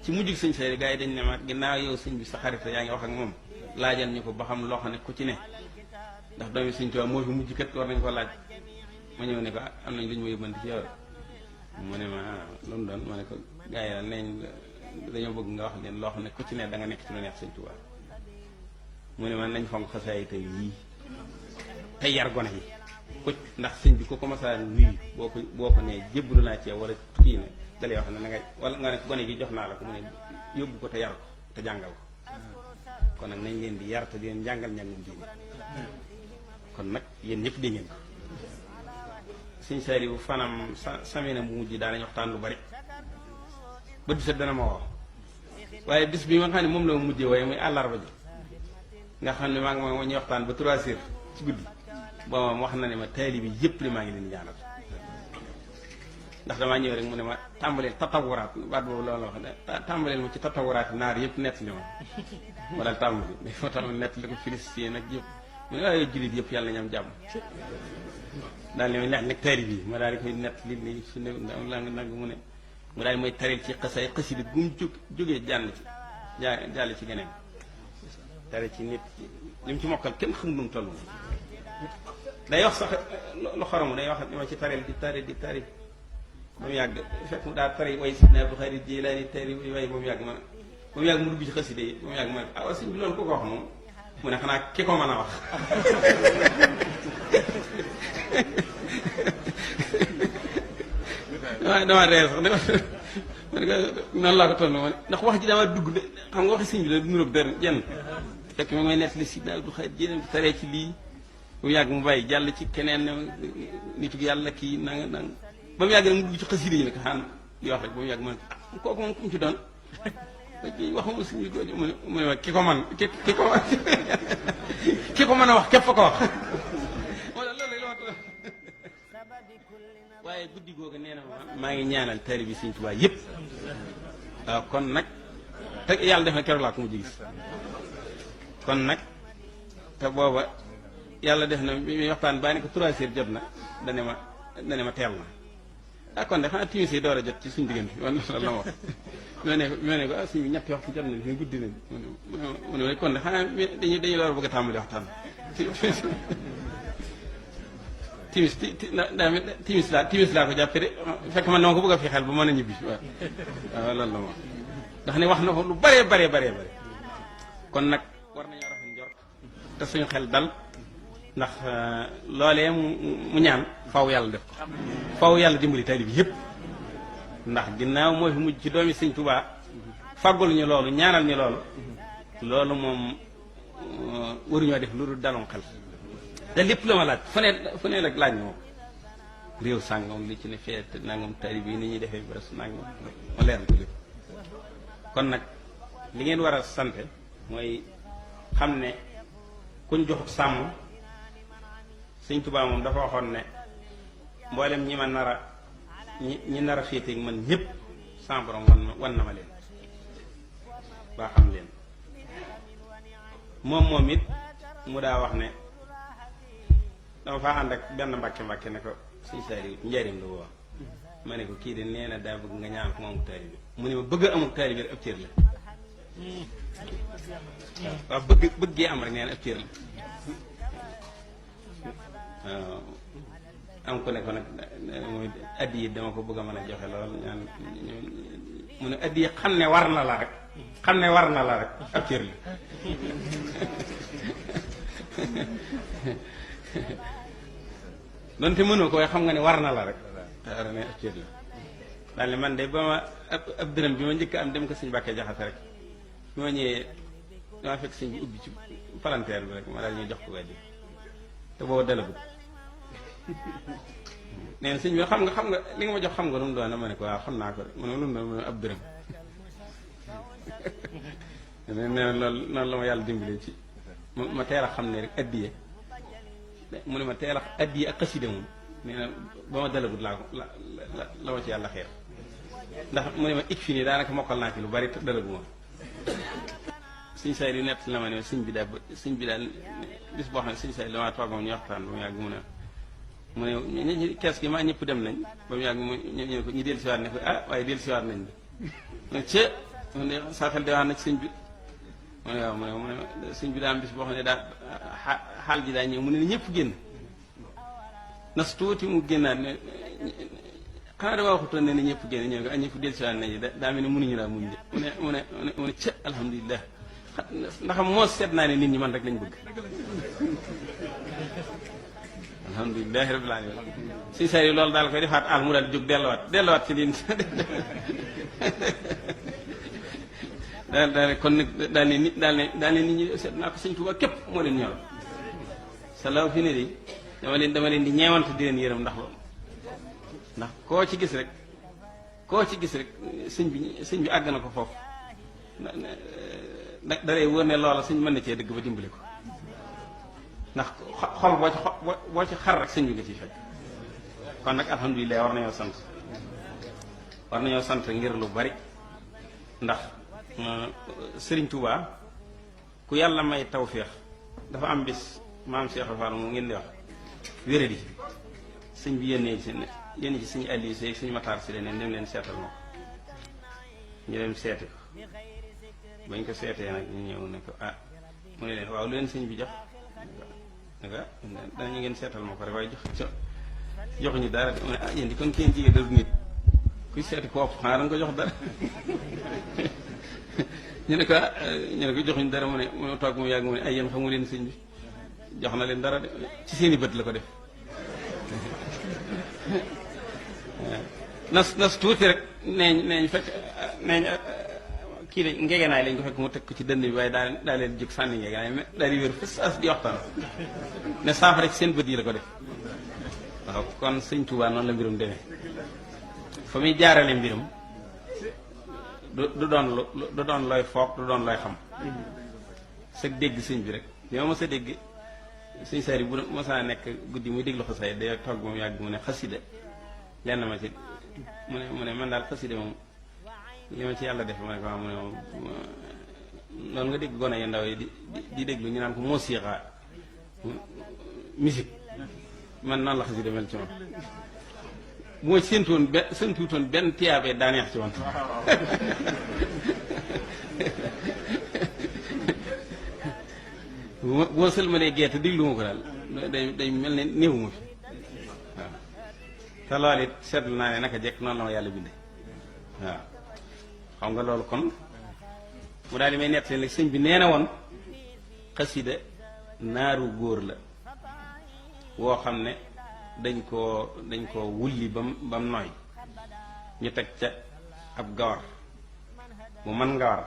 ci mujjug sëñ Saaliw gars yi dañ ne ma ginnaaw yow sëñ bi sa xarit yaa ngi wax ak moom laajal ñu ko ba xam loo xam ne ku ci ne ndax doomi sëñ Tuubaa moo fi mujj kat war nañ ko laaj ma ñëw ne ko am nañ lu ñu ma yóbbante ci yow mu ne ma lu mu doon ma ne ko gars yi neñ dañoo bëgg nga wax leen loo xam ne ku ci ne da nga nekk ci lu neex sëñ Tuubaa mu ne ma nañ fonk xasaay tey yii te yar gone yi ku ndax sëñ bi ku ko masaan nuyu boo ko nee jébbalu naa ci yow wala kii ne da lay wax ne na ngay wala nga ne gone gi jox naa la ko mu ne yóbbu ko te yar ko te jàngal ko kon nag nañ leen di yar te di leen jàngal njàngum diine kon nag yéen ñëpp dégg ngeen ko sëñ Saaliw fanam samina bu mujj daanañ waxtaan lu bari bët bi set dana ma woo waaye bis bi nga xam ne moom la ma mujjee waaye muy àllarba ji nga xam ne maa ngi ma ñuy waxtaan ba 3 heures ci guddi booba wax na ne ma taalibe bi yëpp li maa ngi leen ñaanal ndax damaa ñëw rek mu ne ma tàmbaleel tatawuraat baat boobu loolu la wax ne tàmbaleel ma ci tatawuraat naar yëpp nett li ma wala tàmbali dafa tàmbali nett li ko Filistin nag yëpp mu ne waaye jullit yëpp yàlla nañu am jàmm daal ne ma neex nag taalibe bi ma daal di koy nett li ni su ne nang mu ne mu daal di mooy taril ci xasay xasida bu mu jógee jàll ci geneen tari ci nit li mu ci mokkal kenn xamul nu mu toll day wax sax lu xoromu day wax ni ma ci taril di tari ba mu yàgg fekk mu daal tari way Sidna Abdul Xaadir Jilaani tari way ba mu yàgg mu dugg ci xasida yi ba mu yàgg ma ne ah sëñ bi loolu ku ko wax moom mu ne xanaa ki ko mën a wax dama reer sax man nga noonu laa ko toll ma ndax wax ji dama dugg de xam nga waxi sëñ bi la nuróog dër jenn fekk mi may nettali Sidna Abdul Xaadir Jilaani taree ci lii ba mu yàgg mu bàyyi jàll ci keneen nitu yàlla kii nanga ba mu yàgg nag mu dugg ci xasida yi nag xaan di wax rek ba mu yàgg man kooku moom ku mu ci doon waxuma suñu mu ne ma ki ko man ki ko mën a wax képp fa ko wax wala loolu la wax waaye guddi googu nee na ma maa ngi ñaanal taalibe bi Sëñ Tuubaa yëpp waaw kon nag te yàlla def na keroog laa ko mujj gis kon nag te booba yàlla def na bi muy waxtaan baa ne ko 3 heures jot na dane ma teel na ah kon de xanaa timis yi door a jot ci suñu diggante wan la ma wax moo ne ko ah suñu ñetti waxtu jot na fi guddi nañ mu ne kon de xanaa dañuy door a bëgg a tàmbali waxtaan timis laa ko jàppe de fekk man dama ko bëgg a fi xel ba mën a ñibbi waaw loolu la ma ndax ne wax na ko lu bare kon nag war nañoo rafet njort te suñu xel dal ndax loolee mu ñaan faw yàlla def ko faw yàlla dimbali taalibe bi yëpp ndax ginnaaw mooy fi mujj ci doomi Sëñ Tuubaa faggul ñu loolu ñaanal ñu loolu moom waruñoo def lu dul daloon xel te lépp la ma laaj fu ne rek laaj moom réew sàngam li ci ne feet nangam taalibe yi ni ñuy defee bres nangam ma leer ko lépp kon nag li ngeen war a sante mooy xam ne kuñ joxut sàmm Sëñ Tuubaa moom dafa waxoon ne mboolem ñi ma ñi nar a féeteeg man ñëpp sama borom wan na ma leen baa xam leen moom it mu daa wax ne dama faa ànd ak benn mbàkke ne ko Sëñ Saaliw njariñ la woo ma ne ko kii de nee na daa bëgg nga ñaan ko mu amul taalibe mu ne ma bëgg amul taalibe ab cër la waaw bëggee am rek nee na ab cër la waaw am ko ne ko nag mooy addi yi dama ko bëgg a mën a joxe lool ñaan mu ne addi yi xam ne war na la rek ab cër la doonte mënoo ko waaye xam nga ne war na la rek war ne ab cër la daal ne man de ba ma ab dërëm bi ma njëkk am dem ko Sëñ Mbàkke Jaxate rek bi ma ñëwee dama fekk sëñ bi ubbi ci palanteer bi rek ma daal ñuy jox ko weddi te booba dalagut nee na sëñ bi xam nga li nga ma jox xam nga lu mu doon ma ne ko waaw xam naa ko rek mu ne lu mu doon mu ne ab dërëm nee na loolu noonu la ma yàlla dimbalee ci ma teel a xam ne rek addiye mu ne ma teel a addiye ak xasida moom nee na ba ma dalagut laa ko la ma ci yàlla xeer ndax mu ne ma ik fi nii daanaka mokkal naa ci lu bari te dalagu ma Sëñ Saaliw nett la ma ne sëñ bi daal bis boo xam ne Sëñ Saaliw damaa toog moom ñu waxtaan ba mu yàgg mu ne kees gi maa ñëpp dem nañ ba mu yàgg ñu ko ñu dellu siwaat ne ko ah waaye dellu siwaat nañ bi ca mu ne saa xel de wax na ci sëñ bi mu ne waaw mu ne sëñ bi daa am bis boo xam ne daa xaal ji daa ñëw mu ne ñëpp génn nas tuuti mu génnaat ne xanaa dama waxutoon ne ñëpp génn ñëw nga ñëpp dellusiwaat nañu daa mel ne mënuñu laa muñ de mu ne ca alhamdulilah ndax moo seet naa ne nit ñi man rek lañ bëgg alhamdulilah rabbil alamin si saa yi loolu daal koy defaat al mu daal di jóg delluwaat ci liin daal kon nag daal ne nit ñi seet naa ko sëñ Tuubaa képp moo leen ñor salaaw fi ne di dama leen di ñeewante di leen yërëm ndax loolu ndax koo ci gis rek sëñ bi àgg na ko foofu da lay wër ne loola sëñ mën na cee dëgg ba dimbali ko ndax xol boo ci xar rek sëñ bi nga ciy fekk kon nag alhamdulilah war nañoo sant ngir lu bari ndax Sëriñ Tuubaa ku yàlla may tawféex dafa am bis maam Cheikh Fall mu ngeen di wax wéradi sëñ bi yéen ci suñu Aliou Seye suñu Matar si leen dem leen seetal ma ko ñu dem seeti ko bañ ko seetee nag ñu ñëw ne ko mu ne leen waaw lu leen sëñ bi jox naka danañu ngeen seetal ma ko rek waaye joxuñu dara mu ne yéen di kon kenn jigéen dara nit kuy seeti ko ëpp xanaa da nga ko jox dara ñu ne ko joxuñu dara mu ne toog mu yàgg mu ne ay yéen xamu leen sëñ bi jox na leen dara de ci seeni bët la ko def nas tuuti rek neeñ fekk kii de ngegenaay lañ ko fekk mu teg ko ci dënn bi waaye daa leen jóg sànni ngegenaay mais daal di wér fas as di waxtaan ne saafara ci seen bët yi la ko def waaw kon sëñ Tuubaa noonu la mbirum demee fa muy jaarale mbirum du doon looy foog du doon looy xam sa dégg sëñ bi rek yow ma sa dégg sëñ sari bu ma saa nekk guddi muy déglu xasida day togg moom yàgg mu ne xasida lenn ma ci mu ne man daal xasida moom li ma ci yàlla def ma ne ko mu ne moom loolu nga dégg gone yu ndaw yi di déglu ñu naan ko musiqa musique man noonu la xasida mel ci moom bu ma séntuwutoon benn tiyaabee daa neex ci woon bu ma sëlmalee gerte diglu ma ko daal day mel ne néew ma fi waaw te loolu it seetlu naa ne naka jekk noonu la ma yàlla bindee waaw xam nga loolu kon mu daal di may nett leen sëñ bi nee na woon xasida naaru góor la woo xam ne dañ koo wulli bam nooy ñu teg ca ab gawar bu mën ngawar